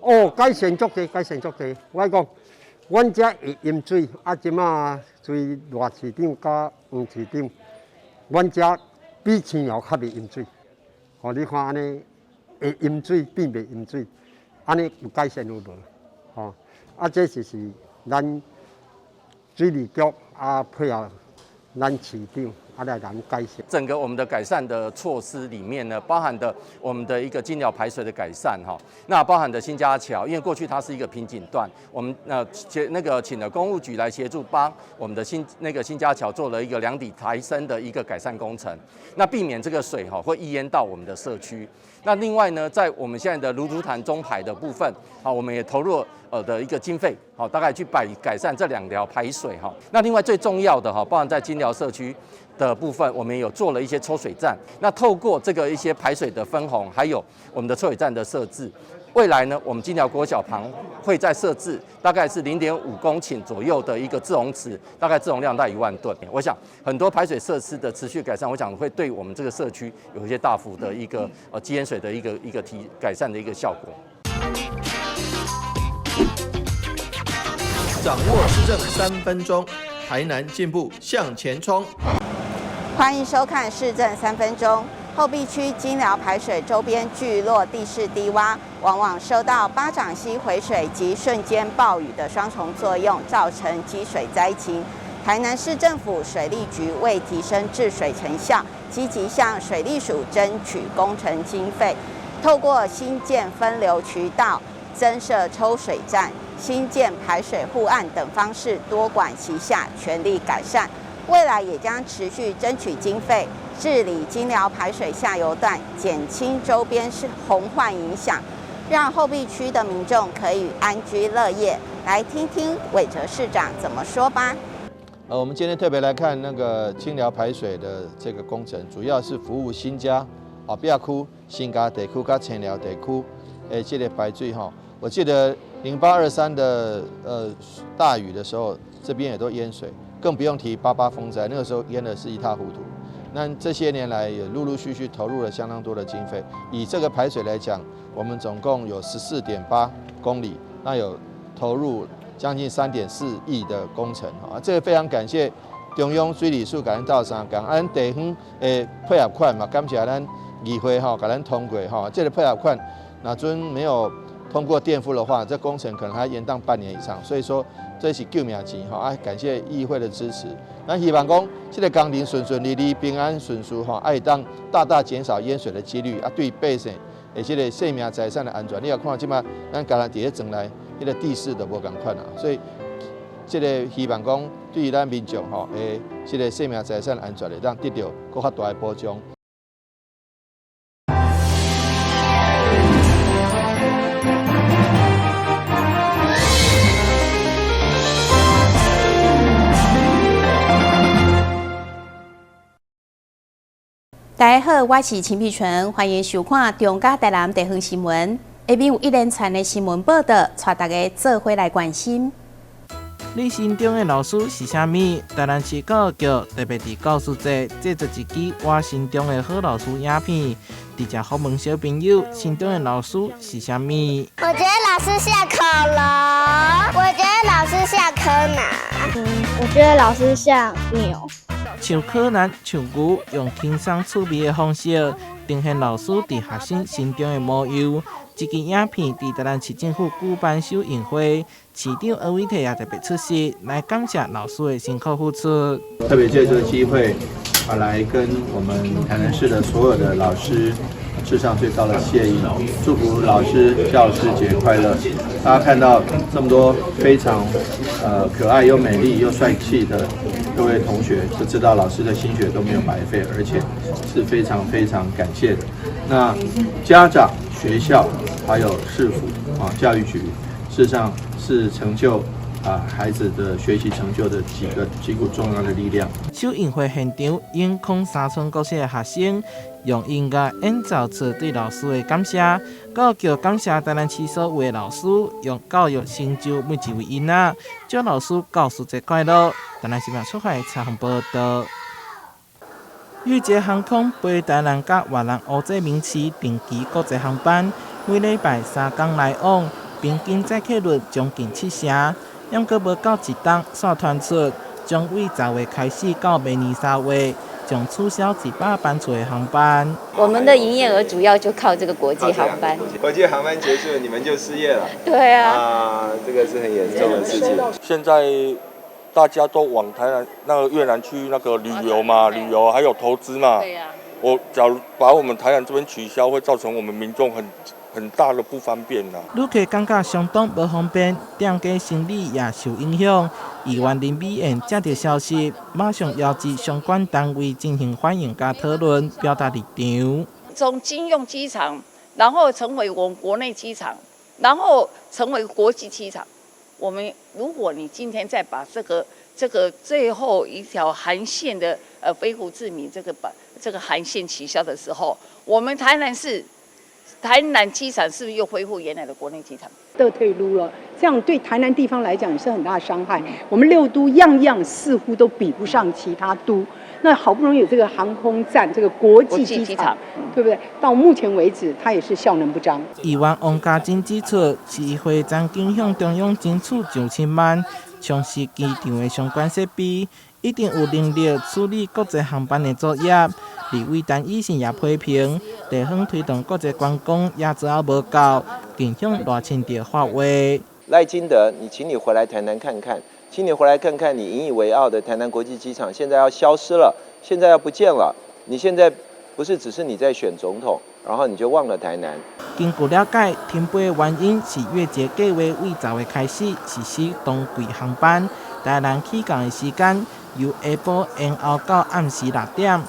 哦，改善足濟，改善足濟。我講，阮遮會淹水，啊，這馬隨賴市長佮黃市長，阮遮比青寮較袂淹水。哦，你看按呢會淹水變袂淹水，按呢有改善有無？吼，啊，這就是咱水利局啊配合咱市長。來改善。整個我們的改善的措施裡面呢，包含的我們的一個菁寮排水的改善哈，那包含的新家橋，因為過去它是一個瓶頸段，我們那個請了工務局來協助幫我們的新那個新家橋做了一個兩底抬升的一個改善工程，那避免這個水哈會溢淹到我們的社區。那另外呢，在我們現在的蘆竹潭中排的部分，好，我們也投入的一個經費，好，大概去改善這兩條排水哈。那另外最重要的哈，包含在菁寮社區的部分，我們有做了一些抽水站。那透過這個一些排水的分洪，還有我們的抽水站的設置，未來呢，我們菁寮國小旁會再設置大概是0.5公頃左右的一個滯洪池，大概滯洪量在1萬噸。我想很多排水設施的持續改善，我想會對我們這個社區有一些大幅的一個積淹水的一個提改善的一個效果。掌握市政3分鐘，台南進步向前衝。歡迎收看市政三分鐘。後壁區菁寮排水周邊聚落地勢低窪，往往受到八掌溪回水及瞬間暴雨的雙重作用，造成積水災情。台南市政府水利局為提升治水成效，積極向水利署爭取工程經費，透過新建分流渠道、增設抽水站、新建排水護岸等方式，多管齊下，全力改善。未來也將持續爭取經費，治理菁寮排水下游段，減輕周邊是洪患影響，讓後壁區的民眾可以安居樂業。來聽聽韋哲市長怎麼說吧。我們今天特別來看那個菁寮排水的這個工程，主要是服務新家、後壁區、新家地區佮青寮地區的這個排水哈。我記得0823的大雨的時候，這邊也都淹水。更不用提八八風災，那個時候淹的是一塌糊塗。那這些年來也陸陸續續投入了相當多的經費。以這個排水來講，我們總共有14.8公里，那有投入將近3.4億的工程。啊，這個非常感謝中央水利署共咱鬥相共，啊，咱地方的配合款嘛，感謝咱議會吼，共咱通過吼，這個配合款，若陣沒有通過墊付的話，這工程可能還延宕半年以上。所以說，這是救命錢吼啊！感謝議會的支持。咱希望講，這個工程順順利利、平安順遂吼，啊會當大大減少淹水的幾率，啊對百姓的這個生命財產的安全。你若看這馬咱敢若佇咧庄內，彼個地勢都無仝款啊，所以這個希望講，對於咱民眾吼的這個生命財產安全會當得到閣較大的保障。大家好，我是陳碧純，歡迎收看中嘉台南地方新聞。下面有一連串的新聞報道，帶大家做伙來關心。你心中的老師是啥物？台南市教育局特別佇教師節製作一支我心中的好老師影片，直接訪問小朋友心中的老師是啥物？我覺得老師像恐龍，我覺得老師像柯南，我覺得老師像牛。像柯南、像牛，用輕鬆趣味的方式呈現老師佇學生心中的模樣。這支影片佇台南市政府舉辦首映會，市長柯文哲也特別出席，來感謝老師的辛苦付出。特別借這個機會，啊，來跟我們台南市的所有的老師致上最高的謝意，祝福老師教師節快樂。大家看到這麼多非常可愛又美麗又帥氣的各位同學，就知道老師的心血都沒有白費，而且是非常非常感謝的。那家長、學校還有市府啊，教育局，事實上是成就啊孩子的學習成就的幾股重要的力量。首映會現場，永康三村國小的學生用音樂演奏出對老師的感謝，教育局感謝台南市所有的老師，用教育成就每一位囡仔，祝老師教師節快樂。台南新聞出海採訪報道。裕捷航空飛台南佮越南胡志明市定期國際航班，每禮拜三工來往，平均載客率將近7成，毋過無夠一冬，煞傳出將於10月開始到明年3月，將取消100班次的航班。我們的營業額主要就靠這個國際航班。國際航班結束，你們就失業了。對啊。啊，這個是很嚴重的事情。現在大家都往台南、那個越南去那個旅遊嘛，旅遊還有投資嘛。對啊。我假如把我們台南這邊取消，會造成我們民眾很大的不方便啦。旅客感覺相當無方便，店家生意也受影響。議員林美燕接到消息，馬上邀集相關單位進行反映佮討論，表達立場。從軍用機場，然後成為我們國內機場，然後成為國際機場。我們如果你今天再把這個最後一條航線的飛胡志明這個把這個航線取消的時候，我們台南市台南機場是不是又恢復原來的國內機場？倒退嚕了，這樣對台南地方來講也是很大傷害。我們六都樣樣似乎都比不上其他都，那好不容易有這個航空站，這個國際機場，對不對？到目前為止，它也是效能不彰。議員王家珍指出，市議會曾經向中央爭取上千萬，充實機場的相關設備，一定有能力處理國際航班的作業。立委陳以信也批評，地方推動國際觀光也做猶無夠，更向賴清德發話。賴清德，你請你回來台南看看，請你回來看看你引以為傲的台南國際機場，現在要消失了，現在要不見了。你現在不是只是你在選總統，然後你就忘了台南。根據了解，停飛的原因是越捷計劃為10月開始實施冬季航班，台南起降的時間由下晡延後到暗時6點。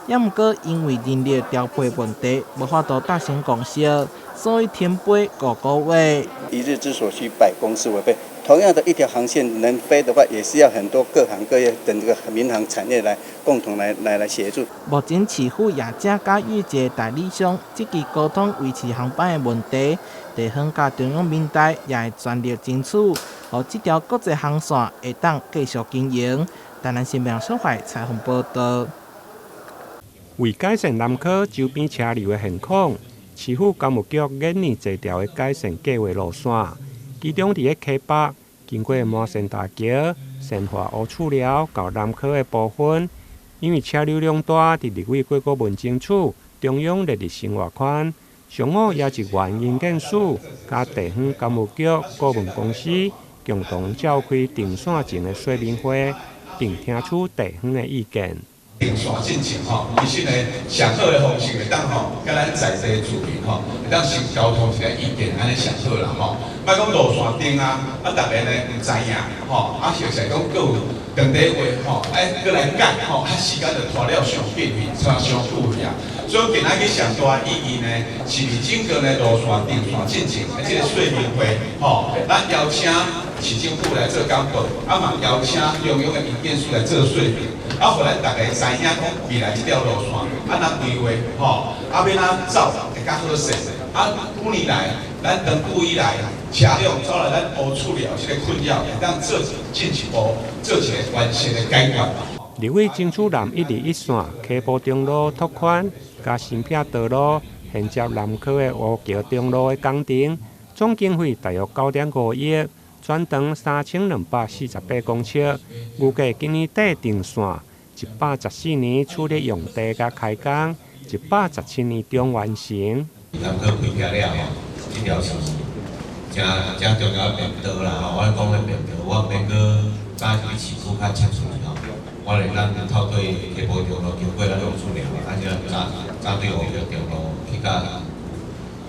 也毋過因為人力調配問題，無法度達成共識，所以停飛5個月。一日之所需，百工斯為費。同樣的一條航線能飛的話，也是要很多各行各業等這個民航產業來共同來協助。目前市府也正佮越捷代理商積極溝通維持航班的問題，地方佮中央民代也會全力爭取，予這條國際航線會當繼續經營。台南新聞小懷採訪報道。為改善南科周邊車流的現況，市府工務局研擬這條的改善計劃路線，其中佇咧溪北經過滿善大橋、善化烏厝寮到南科的部分，因為車流量大，佇立委郭國文爭取中央列入生活圈，上午也是原營建署佮地方工務局顧問公司共同召開定線前的說明會，並聽取地方的意見。定線進前吼，其實呢，上好的方式會當吼，佮咱在地住民吼，會當先溝通一下意見，按呢上好啦吼。莫講路線定啊，啊，逐家呢毋知影吼，啊，或者講閣有當地話吼，愛閣來改吼，啊，時間就拖了傷緊去，拖傷久去啊。所以今仔日上大意義呢，是佇整個呢路線定線進前，這個說明會吼，咱邀請市政府來做簡報，啊嘛邀請中央的營建署來做說明。啊，予咱逐家知影講未來這條路線按怎規劃吼，啊，欲按怎走會較好勢。啊，幾年來，咱長久以來，車輛走來咱烏厝寮這個困擾，會當做進一步做一個完善的解決。立委爭取南121線溪埔中路拓寬，佮新辟道路連接南科的烏橋中路的工程，總經費大約9.5億，全長3248公尺，預計今年底定線。114年處理用地佮開工，117年中完成。南科開起了吼，這條是誠誠重要的便道啦吼。我講的便道，我免閣早去市區較切出去吼。我會當透過溪埔中路經過咱烏厝寮，啊，這早早對烏橋中路去到，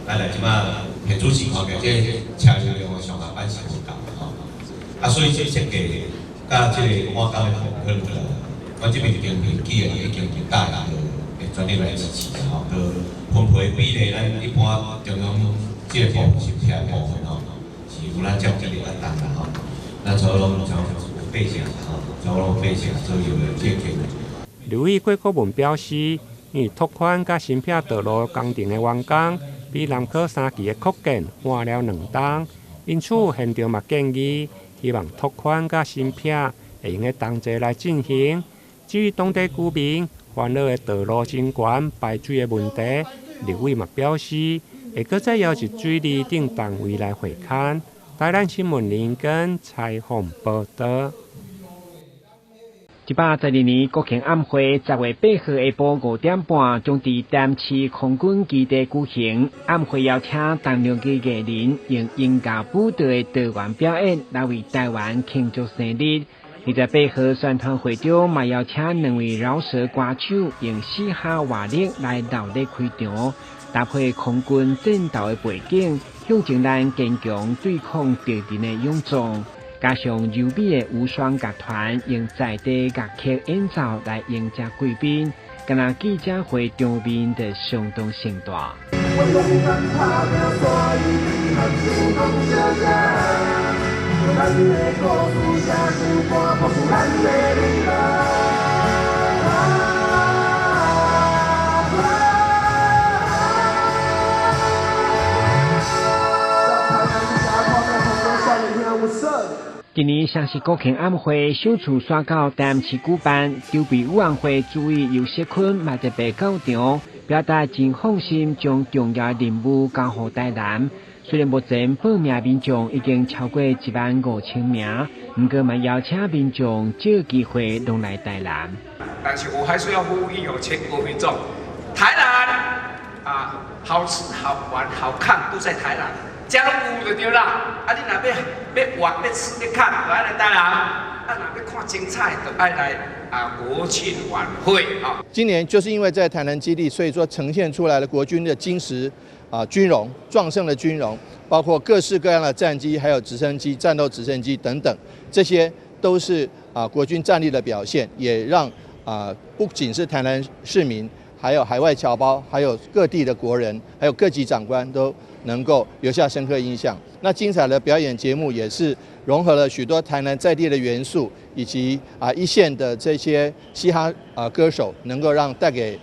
咱來這馬現主時看起來，這車流量的上下班是無仝的吼。啊，所以這設計佮這個換工的可能。阮這邊經費既然已經答應，會全力來支持吼。閣分配比例，咱一般中央這個部分審批的部分吼，是有咱佔比例較重啦吼。咱差不多攏有8成吼，差不多8成左右的這個。立委郭國文表示，因為拓寬佮新闢道路工程的完工，比南科三期的擴建晚了2冬，因此現場嘛建議，希望拓寬佮新闢會用得同齊來進行。至於當地居民煩惱的道路真懸排水的問題，立委嘛表示，會閣再邀集水利等單位來會勘。台南新聞林根採訪報導。112年國慶晚會，10月8號下晡5點半，將佇台南市空軍基地舉行。晚會邀請重量級藝人用音樂舞蹈的多元表演來為台灣慶祝生日。28號宣傳會中，嘛邀請兩位饒舌歌手用嘻哈活力來鬧熱開場，搭配空軍戰鬥的背景，向前咱堅強對抗敵人的勇壯。加上柔美的無雙樂團用在地樂曲演奏來迎接貴賓，敢若記者會場面就相當盛大。今年雙十國慶晚會首次選到台南市舉辦，籌備委員會主委游錫堃嘛特別到場，表達真放心將重要任務交予台南。雖然目前報名民眾已經超過1萬5千名，毋過嘛邀請民眾藉機會攏來台南。但是我還是要呼籲有全國民眾，台南啊，好吃好玩好看都在台南。遮攏有就對啦，啊！你若欲玩、欲吃、欲看，就愛來台南；啊，若欲看精彩，就愛來啊國慶晚會啊。今年就是因為在台南基地，所以說呈現出來了國軍的精實啊軍容、壯盛的軍容，包括各式各樣的戰機、還有直升機、戰鬥直升機等等，這些都是啊國軍戰力的表現，也讓啊不僅是台南市民，還有海外僑胞，還有各地的國人，還有各級長官都能夠留下深刻印象。那精彩的表演節目也是融合了許多台南在地的元素，以及一線的這些嘻哈歌手，能夠讓帶給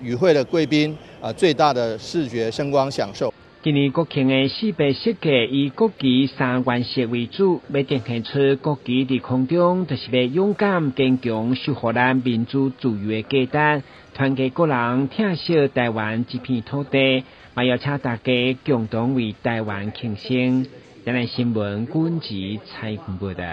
與會的貴賓最大的視覺聲光享受。今年國慶的四白設計以國旗三原色為主，欲展現出國旗佇空中就是欲勇敢堅強，守護咱民主自由的價值，團結國人，疼惜台灣這片土地，嘛邀請大家共同為台灣慶生。台南新聞軍事採訪報道。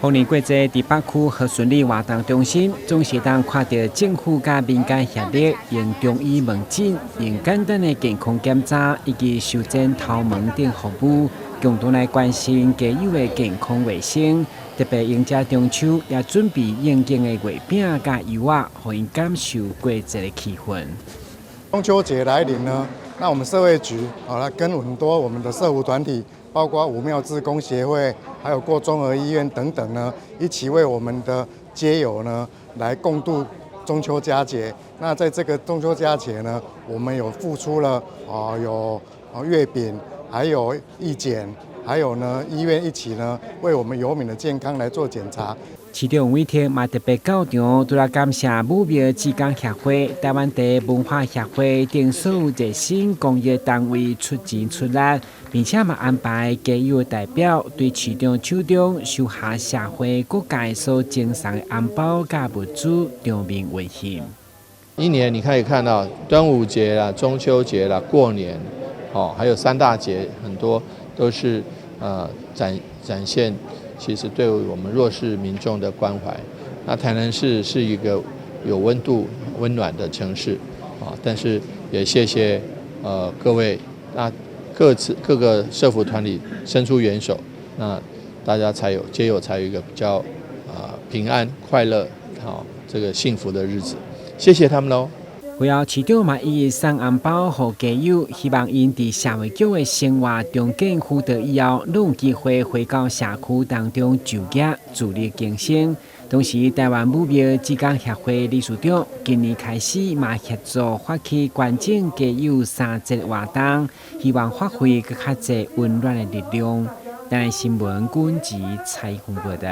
逢年過節，佇北區和順里活動中心，總是當看著政府佮民間協力，用中醫問診、用簡單的健康檢查以及修剪頭毛等服務，共同來關心街友的健康衛生。特別迎接中秋，也準備應景的月餅佮油仔，予𪜶感受過節的氣氛。中秋節來臨呢，那我們社會局好了，跟很多我們的社福團體，包括武廟志工協會，還有過綜合醫院等等呢，一起為我們的街友呢來共度中秋佳節。那在這個中秋佳節呢，我們有付出了有月餅，還有義剪，還有呢醫院一起呢為我們遊民的健康來做檢查。市長委託嘛特別到場，除了感謝武廟志工協會、台灣地文化協會等所有熱心公益單位出錢出力，並且嘛安排街友代表對市長手中收下社會各界所贈送的紅包佮物資，場面溫馨。一年你可以看到端午節啦、中秋節啦、過年，哦，還有三大節，很多都是展現。其實對我們弱勢民眾的關懷，那台南市是一個有溫度、溫暖的城市，啊，但是也謝謝各位，那各個社福團體伸出援手，那大家才有街友才有一個比較平安、快樂、好這個幸福的日子。謝謝他們嘍。會後市長嘛一一送紅包予街友，希望𪜶佇社會局的生活重建輔導以後，攏有機會回到社區當中就業，自力更生。同時，台灣武廟志工協會理事長今年開始嘛協助發起捐贈街友三節活動，希望發揮閣較濟溫暖的力量。台南新聞軍籍採訪報道。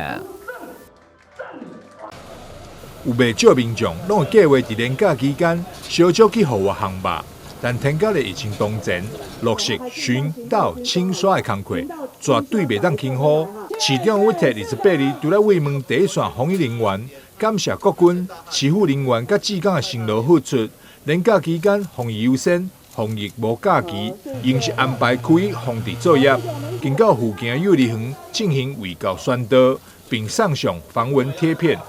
有袂少民眾攏會計劃佇連假期間小少去戶外烘肉，但天狗日疫情當前，落實巡倒清刷的工課，絕對袂當輕忽。市長委託28日，除了慰問第一線防疫人員，感謝國軍、市府人員佮志工的辛勞付出。連假期間防疫優先，防疫無假期，仍是安排區域防治作業，經到附近的幼兒園進行衛教宣導，並送上防蚊貼片。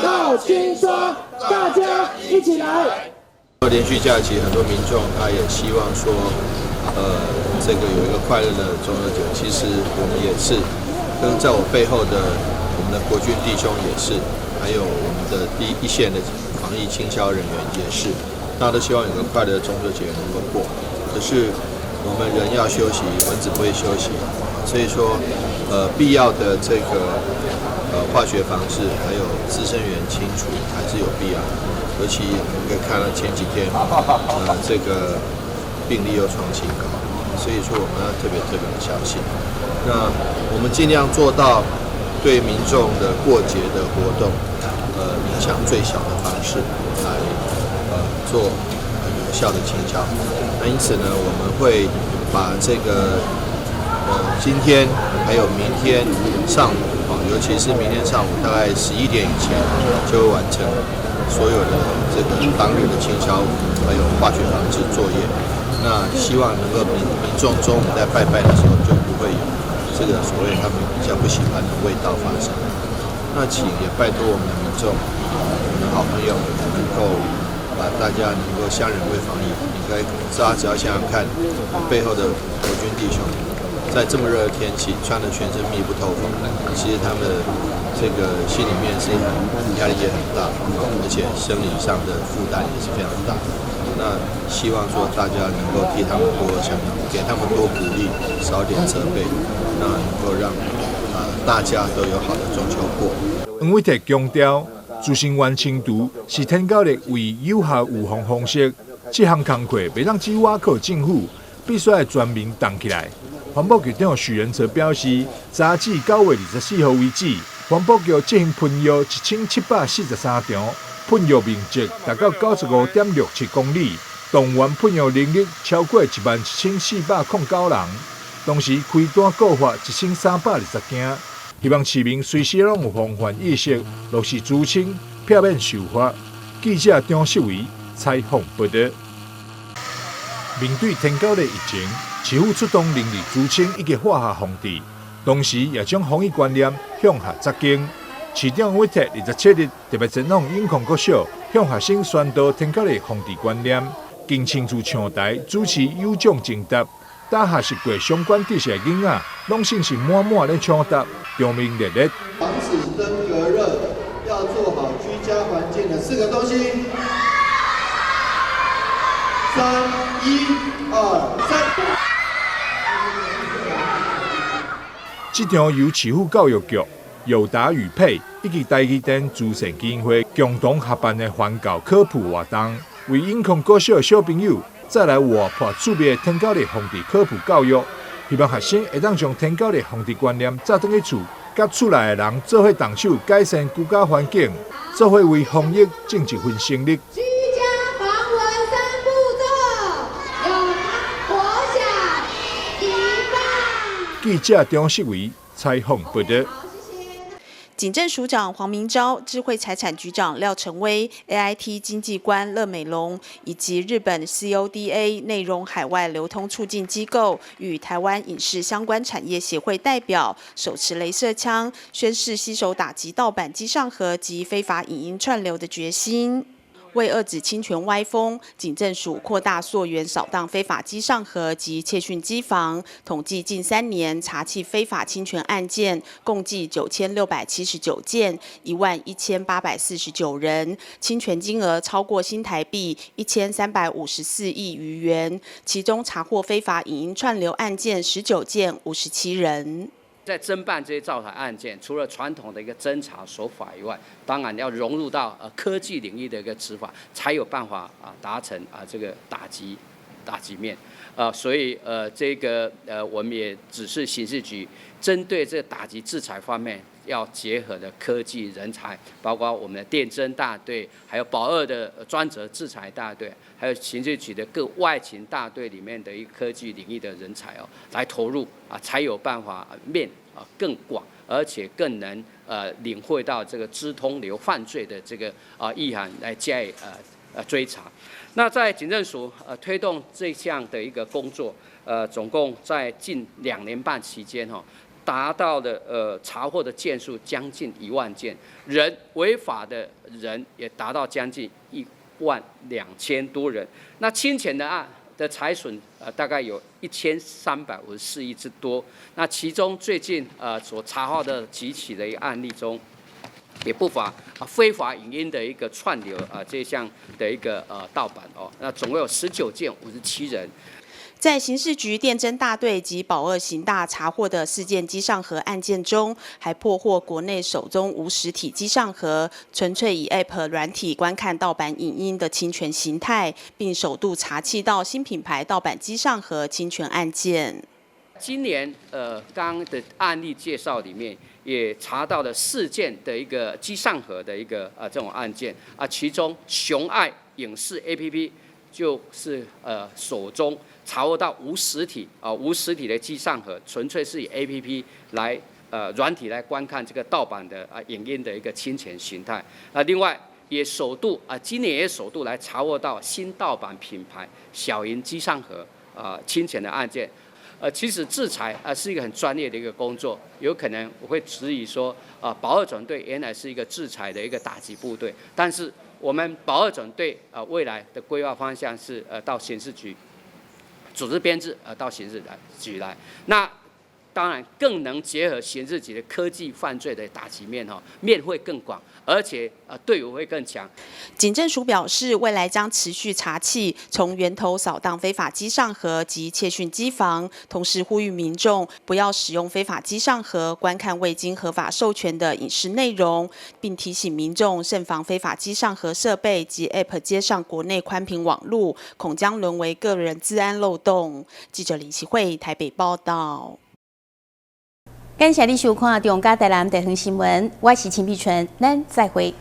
倒清刷，大家一起來。連續假期，很多民眾他也希望說，這個有一個快樂的中秋節。其實我們也是，跟在我背後的我們的國軍弟兄也是，還有我們的第一線的防疫清消人員也是，大家都希望有個快樂的中秋節能夠過。可是我們人要休息，蚊子不會休息，所以說，必要的這個。化學防治還有孳生源清除還是有必要，尤其我們可以看到前幾天，這個病例又創新高，所以說我們要特別特別的小心。那我們盡量做到對民眾的過節的活動，影響最小的方式來，做有效的清消。那因此呢，我們會把這個，今天還有明天上午。尤其是明天上午大概11點以前，就會完成所有的這個當日的清消，還有化學防治作業。那希望能夠民眾中午在拜拜的時候，就不會有這個所謂他們比較不喜歡的味道發生。那請也拜託我們的民眾，我們的好朋友能夠把大家能夠相忍為防疫。應該大家只要想想看，背後的國軍弟兄。在這麼熱的天氣，穿得全身密不透風，其實他們這個心裡面是很壓力也很大，而且生理上的負擔也是非常大。那希望說大家能夠替他們多想想，給他們多鼓勵，少點責備，那能夠讓大家都有好的中秋過。黃偉哲強調，孳生源清除是天狗日唯有效預防方式，這項工課袂當只倚靠政府，必須愛全民動起來。環保局長許仁哲表示，截至9月24號為止，環保局進行噴藥1743場，噴藥面積達到95.67公里，動員噴藥人力超過11409人，同時開單告發1320件。希望市民隨時攏有防範意識，落實孳清，避免受罰。記者張世維採訪報道。面對天狗日疫情，市府出動人力孳清以及化學防治，同時也將防疫觀念向下扎根。市長委託27日特別前往永康國小，向學生宣導天狗日防治觀念，並親自上台主持有獎徵答。打學習過相關知識的囡仔，攏信心滿滿咧搶答，場面熱烈。防止登革熱，要做好居家環境的四個東西。3、1、2、3。這場由市府教育局、友達語配以及台積電慈善基金會共同合辦的環教科普活動，為永康國小的小朋友帶來活潑趣味的天狗日防治科普教育，希望學生會當將天狗日防治觀念帶轉去厝，佮厝內的人做伙動手改善居家環境，做伙為防疫盡一份心力。記者張世維採訪報道。警政署長黃明昭、智慧財產局長廖成威、AIT 經濟官樂美龍以及日本 CODA 內容海外流通促進機構與台灣影視相關產業協會代表，手持雷射槍，宣示攜手打擊盜版機上盒及非法影音串流的決心。为遏止侵权歪风，警政署扩大溯源扫荡非法机上盒及窃讯机房，统计近3年查缉非法侵权案件，共计9679件，11,849人，侵权金额超过新台币1354亿余元，其中查获非法影音串流案件19件，57人。在侦办这些照台案件，除了传统的一个侦查手法以外，当然要融入到科技领域的一个执法，才有办法啊达成啊这个打击面。所以这个我们也指示刑事局，针对这打击制裁方面，要结合的科技人才，包括我们的电侦大队，还有保二的专责制裁大队，还有刑事局的各外勤大队里面的一个科技领域的人才哦，来投入啊，才有办法面啊更广，而且更能领会到这个资通流犯罪的这个啊意涵来加以追查。那在警政署推动这项的一个工作，总共在近2年半期间哈，达到的查获的件数将近1万件，人违法的人也达到将近1.2万多人。那侵权的案的财损大概有1354亿之多。那其中最近所查获的几起的一个案例中，也不乏啊非法影音的一个串流啊这项的一个盗版哦。那总共有19件57人。在刑事局电侦大队及保二刑大查获的四件机上盒案件中，还破获国内首宗无实体机上盒，纯粹以 App 软体观看盗版影音的侵权形态，并首度查缉到新品牌盗版机上盒侵权案件。今年刚的案例介绍里面也查到了四件的一个机上盒的一个这种案件啊，其中熊爱影视 APP 就是首宗查获到无实体啊无实体的机上盒，纯粹是以 APP 来软体来观看这个盗版的啊影音的一个侵权形态。那另外也首度啊今年也首度来查获到新盗版品牌小银机上盒啊侵权的案件。其实制裁啊是一个很专业的一个工作，有可能我会质疑说，啊，保二总队原来是一个制裁的一个打击部队，但是我们保二总队啊未来的规划方向是到刑事局组织编制到刑事来局来，那当然更能结合刑事局的科技犯罪的打击面哈，面会更广，而且队伍会更强。警政署表示，未来将持续查缉，从源头扫荡非法机上盒及窃讯机房，同时呼吁民众不要使用非法机上盒观看未经合法授权的影视内容，并提醒民众慎防非法机上盒设备及 App 接上国内宽频网路，恐将沦为个人资安漏洞。记者林启慧台北报道。感谢你收看《中嘉台南地方新闻》，我是秦碧纯，咱再会。